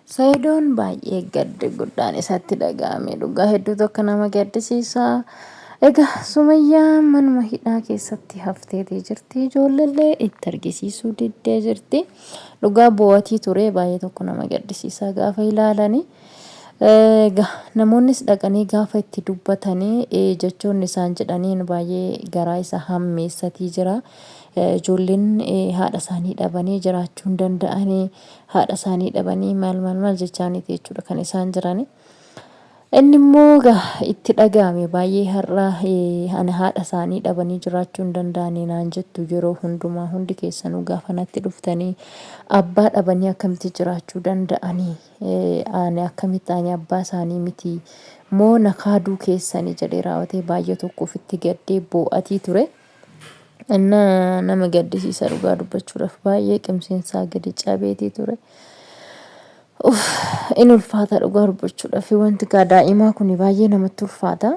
Sayidoon baay'ee gaddi guddaan isatti dhaga'ame dhugaa hedduu tokko nama gaddisiisa. Egaa Sumayyaan manuma hidhaa keessatti hafteetii jirti. Ijoolleellee itti argisiisuu diddee jirti. Dhugaa bo'atii ture baay'ee tokko nama gaddisiisa gaafa ilaalani. Egaa namoonnis dhaqanii gaafa itti dubbatanii jechoonni isaan jedhaniin baay'ee garaa isa hammeessatii jira. Ijoolleen haadha isaanii dhabanii jiraachuu hin danda'anii haadha isaanii dhabanii maal maal maal jechaaniiti jechuudha kan isaan jirani. Inni immoo egaa itti dhaga'ame baay'ee har'a ani haadha isaanii dhabanii jiraachuu hin danda'anii naan jettu yeroo hundumaa hundi keessanuu gaafa natti dhuftanii abbaa dhabanii akkamitti jiraachuu danda'anii Ani akkamitti ani abbaa isaanii miti moo na kaaduu keessani jedhee raawwatee baay'ee tokko ofitti gaddee boo'atii ture. Inna nama gaddisiisa dhugaa dubbachuudhaaf baay'ee qimsiinsaa gadi cabeetii ture. Uff, in ulfaata dhugaa dubbachuudhaaf wanti gaa daa'imaa kun baay'ee namatti ulfaata.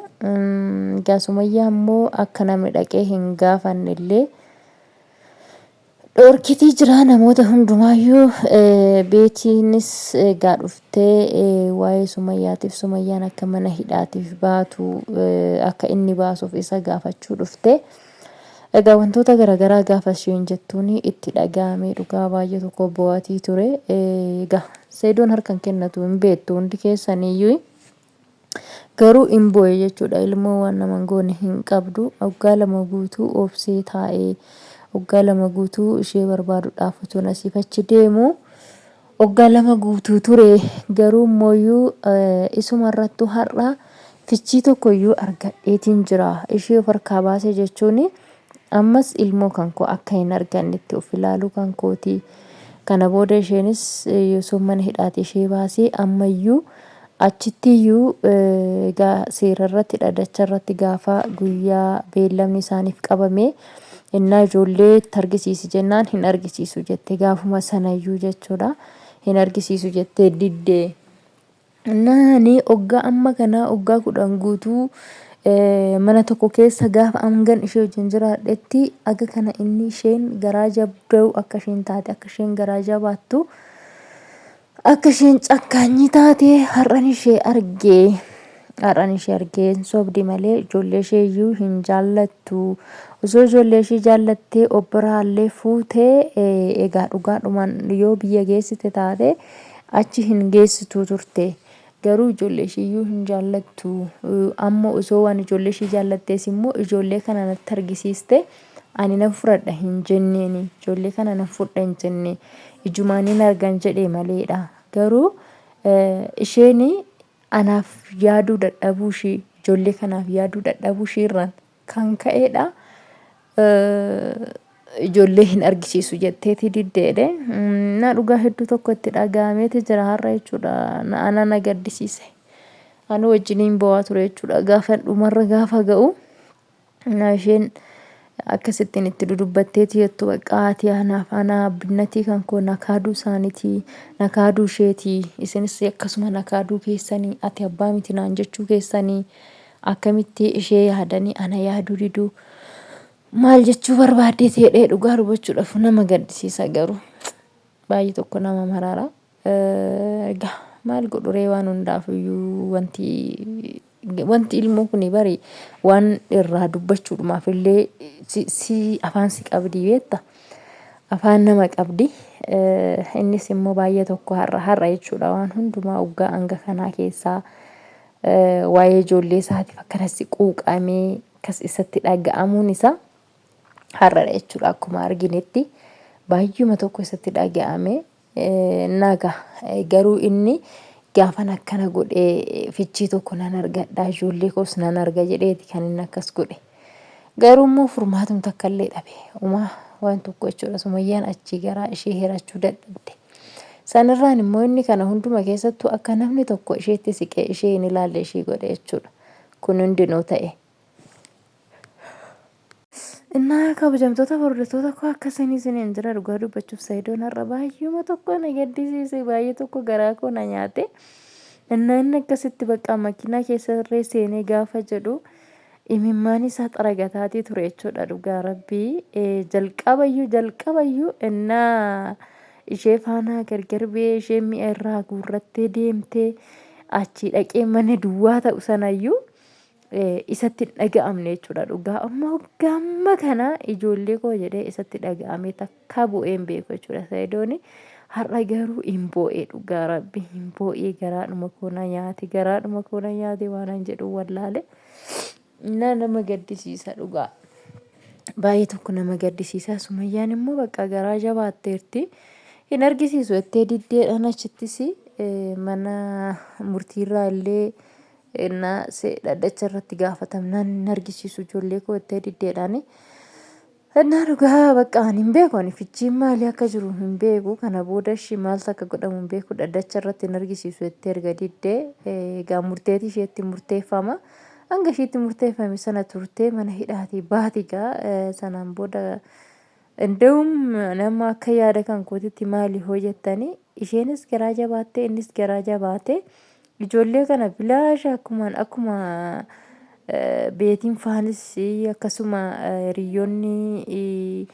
Gaa Sumayyaa immoo akka namni dhaqee hin gaafanne illee Dhorkitii jiraa namoota hundumaayyuu beetiinis egaa dhuftee waa'ee sumayyaatiif sumayyaan akka mana hidhaatiif baatu akka inni baasuuf isa gaafachuu dhufte. Egaa wantoota garaagaraa gaafa isheen jettuun itti dhaga'amee dhugaa baay'ee tokko bo'atii ture. Egaa Seedoon harka hin kennatu hin beektu hundi keessaniyyuu. Garuu in boo'e jechuudha. Ilmoo waan nama hin goone hin qabdu. Waggaa 2 guutuu obsee taa'ee waggaa 2 guutuu ishee barbaaduudhaaf utuun asiif achi deemu waggaa 2 guutuu ture. Garuu immooyyuu isuma irrattu har'a fichii tokko iyyuu argadheetiin jira. Ishee of harkaa baase jechuun ammas ilmoo kan koo akka hin argannetti of ilaaluu kan kooti. Kana booda isheenis osoo mana hidhaati ishee baasee ammayyuu Achittiyyuu egaa seerarratti dhadacha irratti gaafa guyyaa beellamni isaaniif qabame innaa ijoollee itti argisiisi jennaan hin argisiisu jette gaafuma sanayyuu jechuudha. Hin argisiisu jettee didde. Innaa ani oggaa amma kanaa oggaa 10 guutuu mana tokko keessa gaafa hangan ishee wajjin jiraadhetti aga kana inni isheen garaa jabduu akka isheen taate akka isheen garaa jabaattu Akka isheen cakkaanyii taate har'an ishee arge. Har'an ishee arge hin sobdi malee ijoollee ishee iyyuu hin jaallattu. Osoo ijoollee ishee jaallattee obbiraallee fuutee egaa dhugaadhumaan yoo biyya geessite taate achi hin geessitu turte. Garuu ijoollee ishee iyyuu hin jaallattu. Amma osoo waan ijoollee ishee jaallattees immoo ijoollee kana natti argisiiste ani nan fudhadha hin jenneeni. Ijoollee kana nan fudha hin jenne. Ijumaan hin argan jedhee maleedha. Garuu isheen anaaf yaaduu dadhabuu ishii ijoollee kanaaf yaaduu dadhabuu ishii irraan kan ka'eedha. Ijoollee hin argisiisu jetteeti diddeedhe. Na dhugaa hedduu tokko itti dhaga'ameeti jira har'a jechuudha. Ana na gaddisiise. Ani wajjiniin bo'aa ture jechuudha. Gaafa dhumarra gaafa ga'u na isheen akkasittiin itti dudubbatteeti jettu bakka haati anaaf ana abbinnatii kan koo na kaaduu isaanitii na kaaduu isheetii isinis akkasuma na kaaduu keessanii ati abbaa miti naan jechuu keessanii Akkamitti ishee yaadanii ana yaaduu diduu maal jechuu barbaaddeeti jedhee dhugaa dubbachuudhaaf nama gaddisiisa garuu baay'ee tokko nama marara. Egaa maal godhuree waan hundaaf iyyuu wanti wanti ilmoo kuni bari waan irraa dubbachuudhumaaf illee si afaan si qabdi beekta. Afaan nama qabdi. Innis immoo baay'ee tokko har'a har'a jechuudha waan hundumaa waggaa hanga kanaa keessaa waa'ee ijoollee isaatiif akkanatti quuqamee akkas isatti dhaga'amuun isaa har'adha jechuudha akkuma arginetti baay'uma tokko isatti dhaga'ame naga garuu inni gaafan akkana godhee fichii tokko nan argadha ijoollee koos nan arga jedheeti kan inni akkas godhe garuu immoo furmaatum takka illee dhabe umaa waan tokko jechuudha sumayyaan achii garaa ishee hirachuu dadhabde. Sanirraan immoo inni kana hunduma keessattuu akka namni tokko isheetti siqee ishee hin ilaalle ishii godhe jechuudha. Kun hundinuu ta'e. Innaa kabajamtoota hordoftoota koo akka isin isiniin jira dhugaa dubbachuuf Sayidoon har'a baay'uma tokko na gaddisiise baay'ee tokko garaa koo na nyaate. Innaa inni akkasitti bakka makiinaa keessa irree seenee gaafa jedhu imimmaan isaa xaragataatii ture jechuudha dhugaa rabbii. Jalqabayyuu jalqabayyuu innaa ishee faanaa gargar ba'ee isheen mi'a irraa guurrattee deemtee achii dhaqee mana duwwaa ta'u sanayyuu isatti hin dhaga'amne jechuudha dhugaa. Amma waggaa amma kana ijoollee koo jedhee isatti dhaga'amee takkaa bu'ee hin beeku jechuudha Sa'idooni. Har'a garuu hin boo'ee dhugaa rabbi hin boo'ee garaadhuma koo na nyaate garaadhuma koo na nyaate waan an jedhu wallaale. Na nama gaddisiisa dhugaa. Baay'ee tokko nama gaddisiisa. Sumayyaan immoo bakka garaa jabaatteerti. Hin argisiisu jettee diddeedhaan achittis mana murtiirraa illee Ennaa se dhaddacha irratti gaafatamnaan hin argisiisu ijoollee koo jettee diddeedhaani. Ennaa dhugaa bakka ani hin beeku ani fichiin maalii akka jiru hin beeku kana booda ishii maaltu akka godhamu hin beeku dhaddacha irratti hin argisiisu jettee erga diddee egaa murteetii isheetti murteeffama. Hanga ishiitti murteeffame sana turtee mana hidhaatii baati egaa sanaan booda Indawum nama akka yaada kan kootitti maali hoo jettani isheenis garaa jabaattee innis garaa jabaate ijoollee kana bilaasha akkuma akkuma beetiin faanis akkasuma hiriyoonni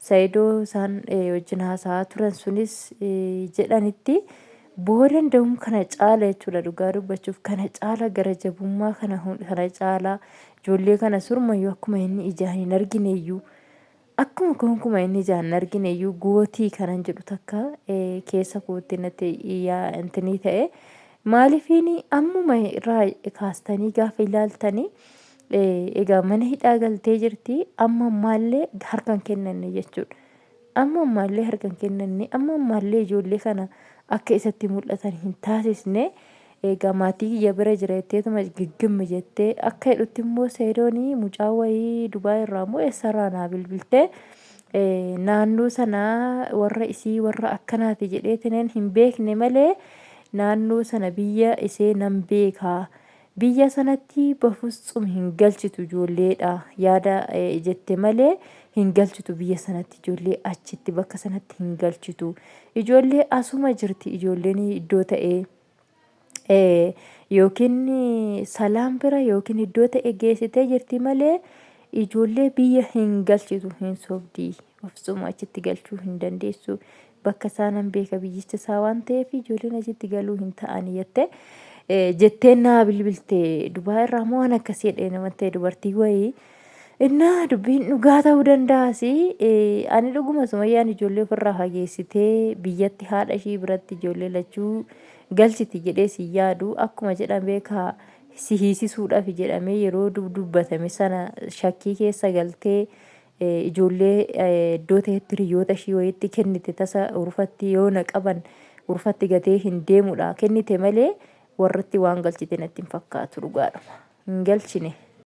Saidoo isaan wajjin haasa'aa turan sunis jedhanitti booda indawum kana caala jechuudha dhugaa dubbachuuf kana caala gara jabummaa kana kana caala ijoollee kana surmayyuu akkuma inni ijaan hin argineyyuu Akkuma gonkuma inni ijaan hin argine iyyuu gootii kanan jedhu takka keessa kootti natti yaa intinii ta'e. Maaliifiin ammuma irraa kaastanii gaafa ilaaltanii egaa mana hidhaa galtee jirti amma ammaallee harka hin kennanne jechuudha. Amma ammaallee harka hin kennanne amma ammaallee ijoollee kana akka isatti mul'atan hin taasisne. Egaa maatii kiyya bira jira jetteetuma giggimmi jettee akka jedhutti immoo Sayidoon mucaa wayii Dubaay irraa moo eessarraa naa bilbiltee naannoo sana warra isii warra akkanaati jedheetiniin hin beekne malee naannoo sana biyya isee nan beekaa. Biyya sanatti bafutsum hin galchitu ijoolleedha yaada jette malee hin galchitu biyya sanatti ijoollee achitti bakka sanatti hin galchitu. Ijoollee asuma jirti ijoolleen iddoo ta'ee. Yookiin salaam bira yookiin iddoo ta'e geessitee jirti malee ijoollee biyya hin galchitu hin sobdi ofsuma achitti galchuu hin dandeessu bakka isaa nan beeka biyyicha isaa waan ta'eef ijoolleen achitti galuu hin ta'ani jette jettee naa bilbilte dubaa irraa moo waan akkasii jedhee nama ta'e dubartii wayii Innaa dubbiin dhugaa ta'uu danda'as ani dhuguma Sumayyaan ijoollee ofirraa fageessitee biyyatti haadha ishii biratti ijoollee lachuu galchiti jedhee si yaadu akkuma jedhan beekaa si hiisisuudhaaf jedhamee yeroo dubbatame sana shakkii keessa galtee ijoollee iddoo ta'etti hiriyoota ishii wayiitti kennite tasa urfatti yoo na qaban urfatti gatee hin deemudha kennite malee warratti waan galchite natti hin fakkaatu dhugaadhuma hin galchine.